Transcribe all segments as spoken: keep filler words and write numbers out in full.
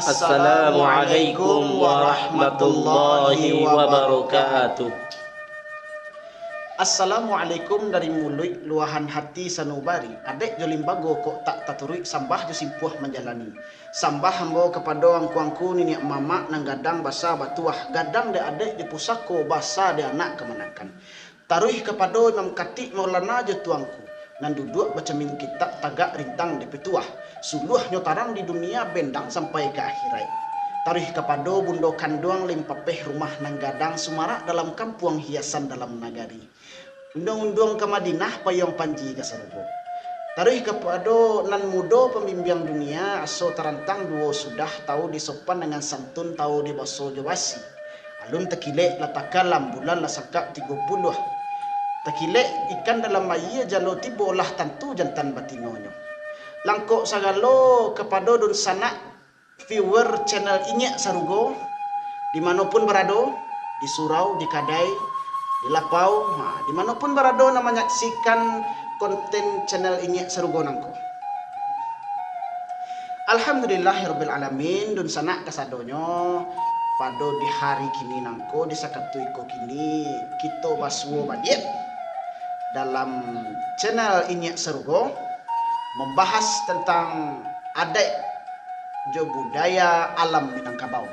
Assalamualaikum warahmatullahi wabarakatuh. Assalamualaikum dari muluik luahan hati sanubari, adaik jo limbago kok tak taturuik, sambah jo simpuah manjalani. Sambah ambo kapado angku-angku niniak mamak nan gadang basa batuah, gadang dek adaik jo pusako basa dek anak kamanakan. Taruih kapado Imam Katik Maulana jo tuangku, nan duduak bacamin kitab tagak rintang dipituah, suluahnyo tarang di dunia bendang sampai ka akhiraik. Taruih kapado bundo kanduang limpapeh rumah nan gadang sumarak dalam kampuang hiasan dalam nagari. Unduang-unduang ka Madinah, payuang panji ka sarugo. Taruih kapado nan mudo pambimbiang dunia, aso tarantang duo sudah, tau di sopan dangan santun, tau di baso jo basi. Alun takilek lah takalam, bulan lah sangkak tigo puluah. Takilek ikan dalam aia, jalo tibo lah tantu jantan batinonyo. Langkok sagalo kapado dunsanak viewer channel Inyiak Sarugo, di mano pun barado, di surau, di kadai, di lapau, ha, di mano pun barado nan manyaksikan konten channel Inyiak Sarugo nangko. Alhamdulillahirabbil alamin, dunsanak kasadonyo, pado di hari kini nangko, di sakatu iko kini, kito basuo baliak dalam channel Inyiak Sarugo, mambahas tantang adaik jo budaya alam Minangkabau.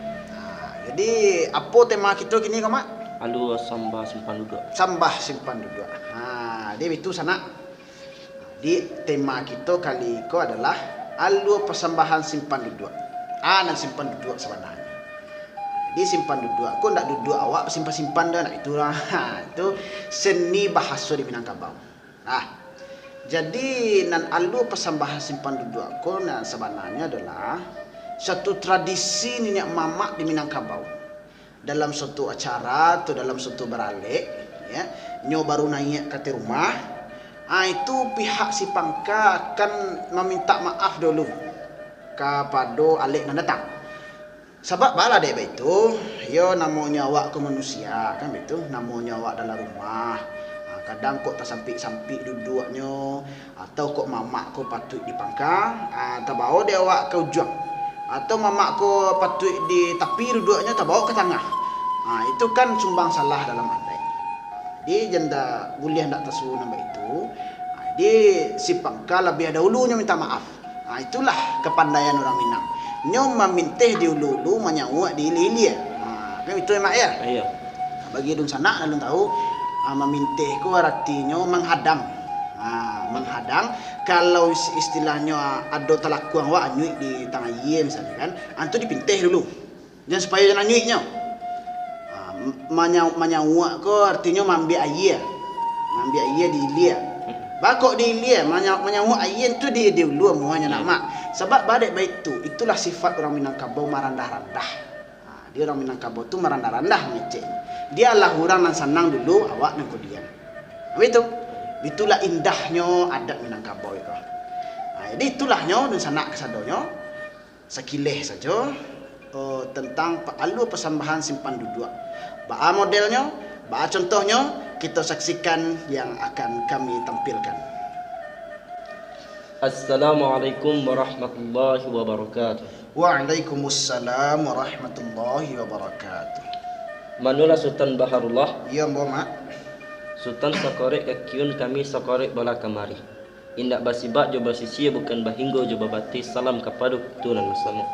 Nah, jadi, apo tema kito kini ko, Mak? Alua sambah simpan duduak. Sambah simpan duduak. Ha, jadi itu sanak. Jadi, tema kito kali ko adalah alua pasambahan simpan duduak. Ah, nan simpan duduak sabananyo. Jadi, simpan duduak ko ndak duduak awak basimpan-simpan doh, ndak itu lah. Ha, itu seni bahaso di Minangkabau. Nah, jadi nan alua pasambahan simpan duduak ko, nah, sabananyo adolah suatu tradisi niniak mamak di Minangkabau. Dalam suatu acara atau dalam suatu baralek, ya, nyo baru naiak ka ateh rumah, ah, itu pihak si pangka akan mamintak maaf dulu kapado alek nan datang. Sabab baa lah dek baitu, yo, namonyo awak ko manusia, kan baitu, namonyo awak dalam rumah, ah, kadang kok tasampik-sampik duduaknyo, atau kok mamak ko patuik di pangka, ah, tabao dek awak ka ujuang, atau mamak ko patuik di tapi duduaknyo, tabao ka tangah. Ah, itu kan sumbang salah dalam adaik. Jadi, janda buliah ndak tasuo nan baitu. Ah, jadi, si pangka labiah dahulunyo minta maaf. Ha, itulah kapandaian urang Minang. Nyo maminteh di ulu-ulu, manyauak di ilia-ilia. Ha, kan itu, Mak, ya? Iyo. Bagi dunsanak, alun tahu, ha, maminteh ko aratinyo manghadang. Ha, manghadang, kalau is-, istilahnyo, ha, ado talakuang awak anyuik di tangah aia, misalnyo kan, ha, tu dipinteh dulu. Jan supayo jan anyuiknyo. Ah, manya-, manyauak ko artinyo maambiak aia. Maambiak aia di ilia. Baa kok di ilia, manya-, manyauak aia tu di, di ulu amuahnyo nak, Mak. Sabab baa dek baitu, itulah sifat urang Minangkabau marandah-randah. Ah, di urang Minangkabau tu marandah-randah mangecek. Dialah urang nan sanang dulu, awak nan kudian. Baitu. Itulah indahnyo adat Minangkabau itu. Ah, jadi itulah nyo, dunsanak kasadonyo. Sakileh sajo, eh, tentang pa-, alua pasambahan simpan duduak. Baa modelnyo, baa contohnyo, kito saksikan yang akan kami tampilkan. Assalamualaikum warahmatullahi wabarakatuh. Waalaikumsalam warahmatullahi wabarakatuh. Manolah Sutan Baharullah? Iyo, ambo, Mak. Sutan sakorek kakiun, kami sakorek bola kamari. Indak basibak jo basisia, bukan bahinggo jo babatih, salam kapado kito nan basamo.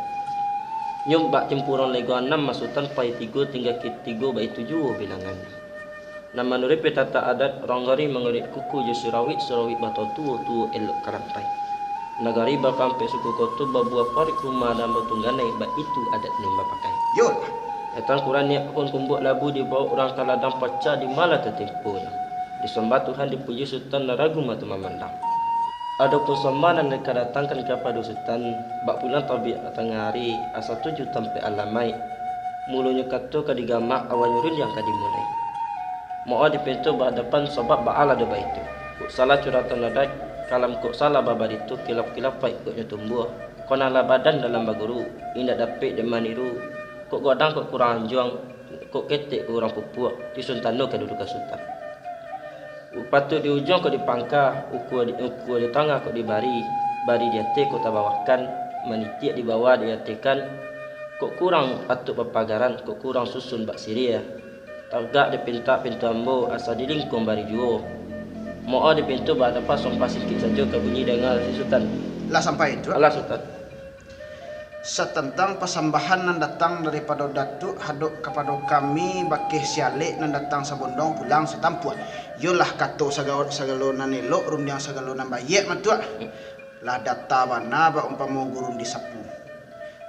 Nyo bak timpuran lego anam, masutan pai tigo, tingga katigo, baitu juo bilangannyo. Nan manuruik pitata adat, urang Gari manguruik kuku jo surawik, surawik batuo tuo, tuo elok ka rampai. Nagari bakampek suku koto, babuah paruik rumah dan batungganai, baitu adat nan bapakai. Yo. Datang kurang niat pun kumbuak labu, dibaok urang ka ladang, pacah di malah tatimponyo. Disambah Tuhan, dipuji Sutan, nan ragu mato mamandang. Adopun sambah nan dikadatangkan kapado Sutan, bak pulang tabiat tangah ari, asa tuju tampek alamaik. Mulonyo kato ka digamak, awanyo rundiang ka dimulai. Moa dipinto bahadapan, sabab baalah do baitu. Kok salah curatan nadai, kalam kok salah babarito, kilaf-kilaf paik kok nyo tumbuah. Kok nan lah badan dalam baguru, indak dapek dek maniru. Kok gadang kok kurang anjuang, kok ketek kok urang pupuak, disuntano ka dulu ka Sutan. Patuik di ujuang kok dipangka, ukua di, ukua di tangah kok dibari, bari di ateh kok tabawakan, Manitiak di bawah diartikan, kok kurang atuak papagaran, kok kurang susun bak siriah. Tagak dipintak pintu ambo, asa dilingkuang bari juo. Moa di pintu baatapa sumpah singkik sajo ka bunyi danga si Sutan. Lah sampai tu? Alah, Sutan. Satantang pasambahan nan datang daripado Datuak hadok kapado kami bakeh si alek nan datang sabondong pulang satampuah. Iyolah kato saga-, sagalo nan elok, rundiang sagalo nan baiak, Matuak. Lah data bana bak umpamo gurun disapu.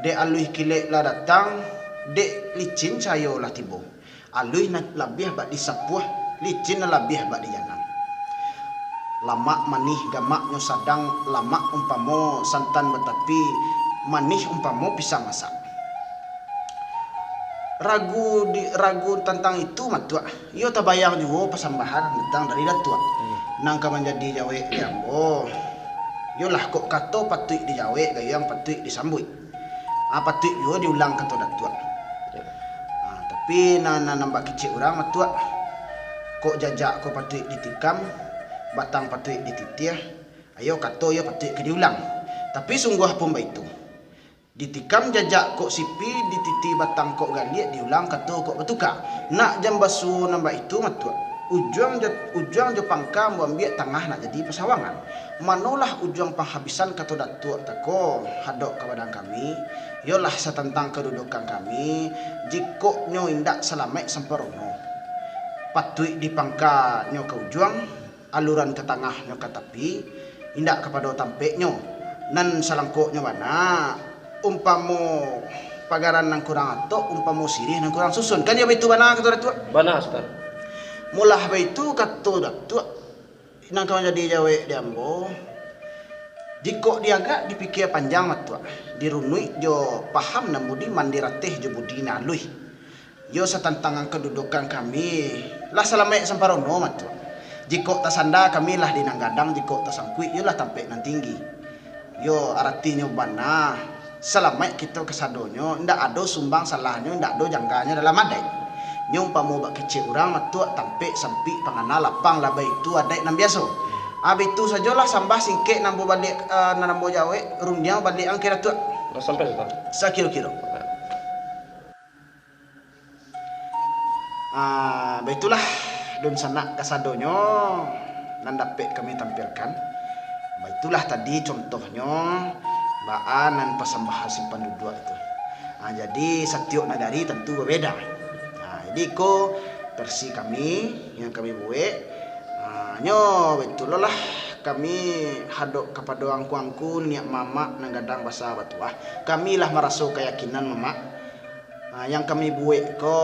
Dek aluih kilek lah datang, dek licin cahayo lah tibo. Aluih nan labiah bak disapuah, licin nan labiah bak dijanang. Lamak manih gamaknyo sadang, lamak umpamo santan batapi, manih umpamo pisang masak. Ragu di, ragu tantang itu, Matuak. Iyo tabayang juo pasambahan datang dari Datuak. Hmm. Nan ka manjadi jawek di ambo, iyolah kok kato patuik dijawek, gayuang patuik disambuik. Ah, patuik juo diulang kato Datuak. Ya. Ah, tapi nan, nan, nan bak kecek urang, Matuak, kok jajak ko patuik ditikam, batang patuik dititiah, iyo kato iyo patuik ka diulang. Tapi sungguah pun baitu. Ditikam jajak kok sipi, dititiah batang kok galiak, diulang kato kok batuka. Nak jan basuo nan baitu, Matuak. Ujuang jo, ujuang jo pangka ambo ambiak, tangah nak jadi pasawangan. Manolah ujuang panghabisan kato Datuak tako hadok ka badan kami, iyolah satantang kadudukan kami, jikok nyo indak salamaik samparono. Patuik di pangka nyo ka ujuang, aluran ka tangah nyo ka tapi, indak kapado tampeknyo. Nan salangkoknyo bana, umpamo pagaran nan kurang atok, umpamo siriah nan kurang susun. Kan iyo baitu bana kato Datuak? Bana, Sutan. Mulah baitu kato Datuak, nan ka manjadi jawek di ambo, jikok diagak dipikia panjang, Matuak, dirunuik jo paham nan budiman, dirateh jo budi nan aluih. Yo, satantang kadudukan kami lah salamaik samparono, Matuak. Jikok tasanda, kami lah di nan gadang, jikok tasangkuik, iyolah tampek nan tinggi. Yo, aratinyo bana, salamaik kito kasadonyo, indak ado sumbang salahnyo, indak ado jangganyo dalam adaik. Nyo umpamo bak kecek urang, Matuak, tampek sampik pangana lapang, lah baitu adaik nan biaso. Ah, baitu sajolah sambah singkek nan ambo baliak, eh, nan ambo jawek, rundiang baliak angke Datuak. Lah sampai, Sutan. Sakiro-kiro. Ah, baitulah dunsanak kasadonyo nan dapek kami tampilkan. Baitulah tadi contohnyo baa nan pasambahan simpan duduak itu. Ah, jadi satiok nagari tantu babeda. Ah, jadi iko versi kami yang kami buek. Ah, nyo baitulah kami hadok kapado angku-angku, niniak mamak nan gadang basa batuah. Kami lah maraso kayakinan, Mamak. Ah, yang kami buek ko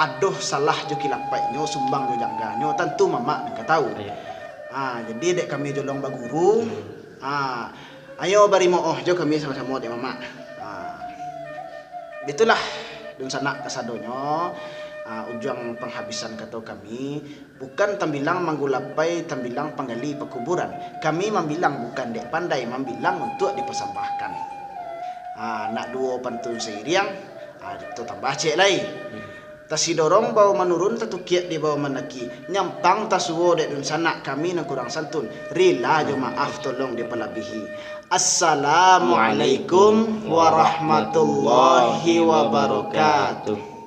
ado salah jo kilapaiknyo, sumbang jo jangganyo, tantu Mamak nan ka tahu. Iyo. Ah, jadi dek kami jolong baguru. Hmm. Ah, ayo barimo'oh jo kami samo-samo dek Mamak. Ah, itulah dunsanak kasadonyo, ah, ujuang panghabisan kato kami. Bukan tambilang manggulapai, tambilang panggali pakuburan. Kami mambilang bukan dek pandai, mambilang untuak dipasambahkan. Ah, nak duo pantun sairiang, ah, tu tambah ciek lai. Hmm. Tasidorong bao manurun, tatukiak di bao mandaki. Nyampang tasuo dek dunsanak, kami nan kurang santun. Rila jo maaf, tolong dipalabihi. Assalamualaikum warahmatullahi wabarakatuh.